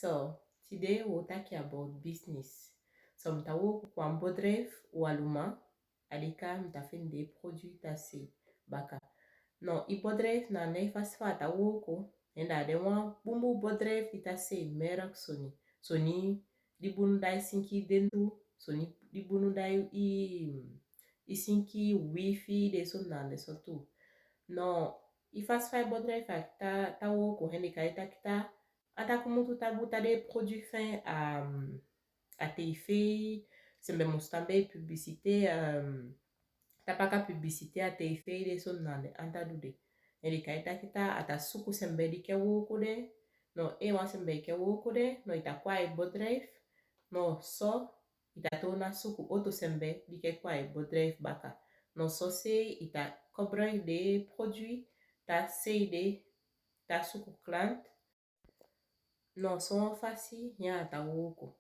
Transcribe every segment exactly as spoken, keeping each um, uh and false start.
So, today we will talk about business. So, mi ta work ku wan bedrijf u aluma, adica mi ta fende produit ta sei baka. No, i bedrijf na nei fasi fa ta work, enda de wan bun bun bedrijf di ta sei merk soni. Soni di bunu dai sinki dendu, soni di bunu dai i, i sinki wifi de son nande so tu. No, i fasi fa i bedrijf aki ta, ta work, hende kai ta kita, anta kumutu ta buta de produit fin a, a tei fei, sembe mus tambe publicité, um, ta paka publicité a tei fei de son nande, anta du de. Hende kai ta kita, a ta suku sembe di ke work de, no, e wan sembe ke work de, no, i ta kwa i bedrijf, no, so, i ta tona suku oto sembe di ke kwa i bedrijf baka. No, so sei, i ta kobra de produit, ta sei de, ta suku klant. No, so wan fasi ya ta work.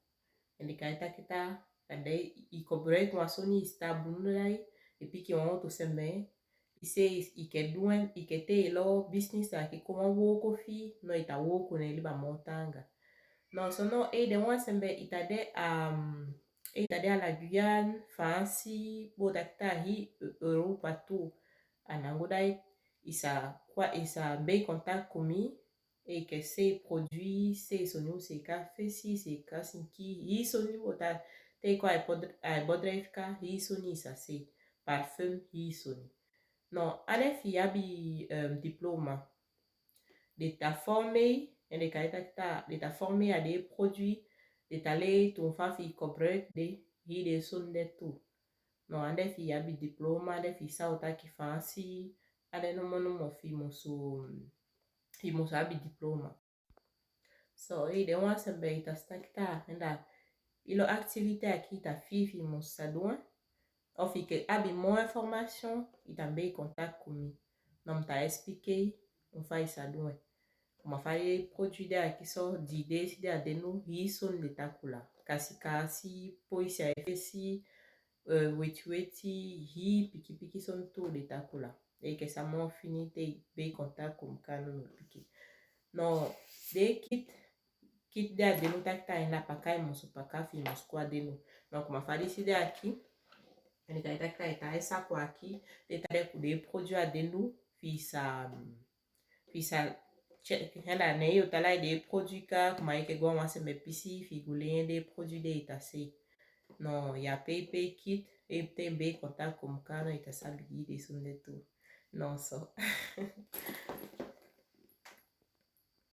Hende kai ta kita, ta dei i kobra ku wan soni i sta bunu dai, i piki wan oto sembe, i sei i ke duen, i ke tei lo business aki ku wan work fi, no, i ta work ne liba mo tanga. No, so no, e de wan sembe i ta de, um, e ta de a la Guyane, Faansi, bo ta kita hi, e, Europa tu. A nangu dai, i sa, kwa, i sa bei contact ku mi, e ke sei produit, sei soni, sei ka fesi, sei ka sinki, hi soni bo ta, tei kwa e pod-, e bedrijf ka, hi soni sa sei, parfum, hi soni. No, anda fi abi, um, diploma. De ta formei, hende kai ta kita, de ta formei a de produit, de ta lei tun fa fi kobra de, hi de son de tu. No, anda fi abi diploma, anda fi sa ota ki fasi, anda no mo no mo fi musu, fi musu abi diploma. So, e de wan sembe i ta sta kita, enda i lo activité aki ta fi fi mus sa duen, o fi ke abi mo information, i ta bei contact ku mi. No, mi ta expliquer un fa i sa duen. Kuma fa de produit de aki so, di de si de a denu, hi son de ta kula. Kasi kasi, poi si a fesi, eh, weti weti, hi piki piki son tu de ta kula. E ke sa mo fini te bei contact ku mi ka no mi piki. No, de kit, kit de a denu ta kita enda paka i musu paka fi mus kwa denu. No, kuma fa di si de aki, enda kai ta kita i sa kwa aki, de ta de ku de produit a denu, fi sa, fi sa, che-, henda ne yo ta lai de produit ka, kuma i ke gwa wan sembe pisi, fi gu lei de produit de i ta sei. No, ya pei pei kit, e te bei contact ku mi ka no i ta sabi gi de son de tu. No, so.